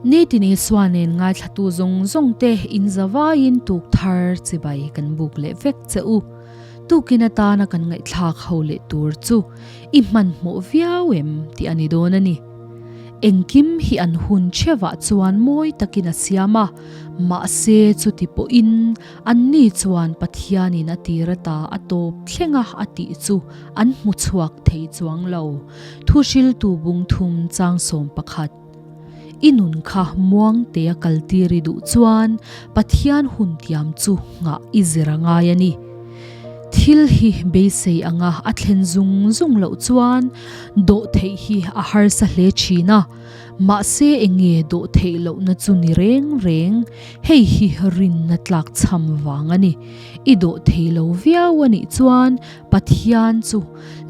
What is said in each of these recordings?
Nitin Isua nen ngaithlatu zawng zawng te in zavaiin tuk thar chibai kan buk leh vek che u. Tukin atana kan ngaihthlak ho leh tur chu i hmanhmawh viau em tih a ni dawn a ni. Engkim hi an hun chhevah chuan mawi takin a siam a, mahse chuti pawhin anni chuan Pathianin a tir ata a tawp thlenga a tih chu an hmu chhuak thei chuang lo. Thuhriltu bungthum changsawm pakhat. I nun kha muangtea kaltir i duh chuan Pathian hun tiam chu nghah i zir a ngai a ni. Thil hi beisei anga a thlen zung zung loh chuan dawh theih hi a harsa hle thin a, mahse enge dawh theih lohna chu ni reng reng, hei hi rinna tlak chham vang a ni. I dawh thei lo viau a nih chuan Pathian chu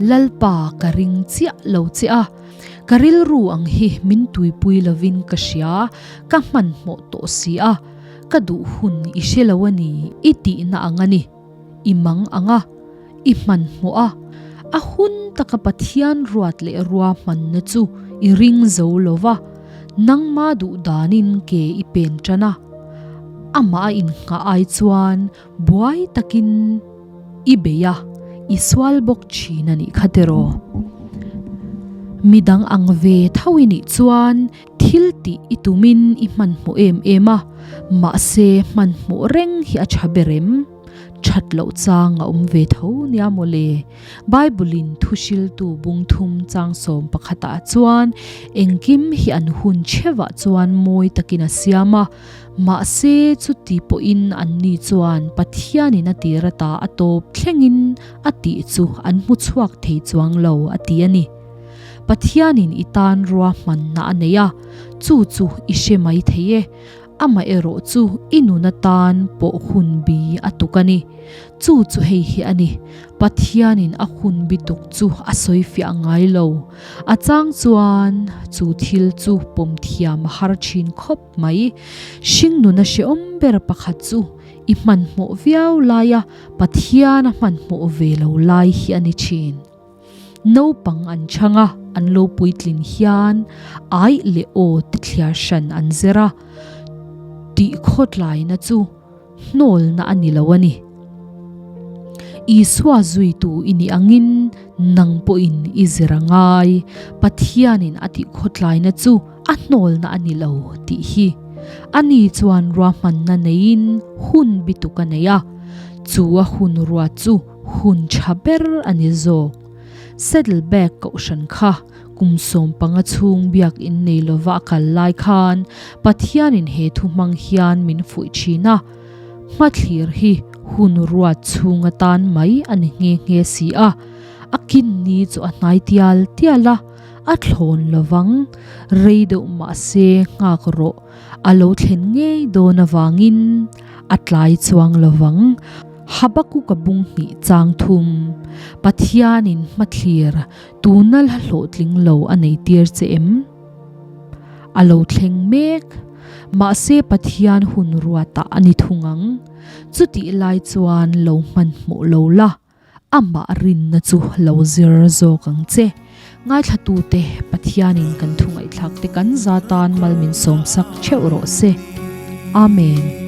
Lalpa ka ring chiah lo che a, Ka rilru ang hi min tuipui lovin ka hria, ka hmanhmawh tawh si a, ka duh hun i hre lo a ni i tihna ang a ni. I mang ang a, i hmanhmawh a, a hun taka Pathian ruat leh ruahmanna chu i ring zo lo va, nangma duh danin ke i pen tan a, amah a innghah ai chuan buai takin i bei a, i sual bawk thin a nih kha tiraw? Midang ang ve tho i nih chuan thil tih i tumin i hmanhmawh em em a, mahse hmanhmawh reng hi a tha ber em? That loh chang a awm ve tho nia mawle. Bible-in thuhriltu bungthum changsawm pakhatah chuan engkim hi an hun chhevah chuan mawi takin a siam a, Mahse, chuti pawhin anni chuan Pathianin a tir ata a tawp thlengin a tih chu an hmu chhuak thei chuang lo a ti a ni. Pathianin i tan ruahmanna a nei a, chu chu i hre mai thei e. Amaherawh chu i nun atan pawh hun bi a tuk a ni. Chu chu hei hi a ni, Pathianin a hun bi tuk chu a sawi fiah ngai lo. A chang chuan chu thil chu pawm thiam a har thin khawp. Mai, hringnuna hrehawm ber pakhat chu i hmanhmawh viau laia Pathian a hmanhmawh ve lo lai hi a ni thin. Naupang an chhang a, an lo puitlin hian aih leh aw ti thliar hran an zir a, tih khawtlaina chu hnawlna a ni lo a ni. Isua zuitu i nih angin nang pawhin i zir a ngai, Pathianin a tih khawtlaina chu a hnawlna a ni lo tih hi. Ani chuan ruahmanna neiin hun bituk a nei a, chu a hun ruat chu hun tha ber a ni zawk. Saddleback kohhran kha kum 15 chhung biakinn nei lova a kal lai khan Pathianin he thu hmang hian min fuih thin a, hmathlir hi hun ruat chhung atan mai a ni nghe nghe si a, a kin ni chu a hnai tial tial a, A thlawn lovang, rei deuh mahse nghak rawh, a lo thlen ngei dawn avangin a tlai chuang lovang. Habakkuk a bung hnih chang thum, Pathianin hmathlir tuna la hlawhtling lo a nei tir che em? A lo thleng mek, mahse Pathian hun ruatah a ni thung ang. Chutih lai chuan lo hmanhmawh lo la. Amah rinna chu lo zir zawk ang che. Ngaithlatute, Pathianin kan thu ngaihthlakte kan za tan mal min sawmsak theuh rawh se. Amen.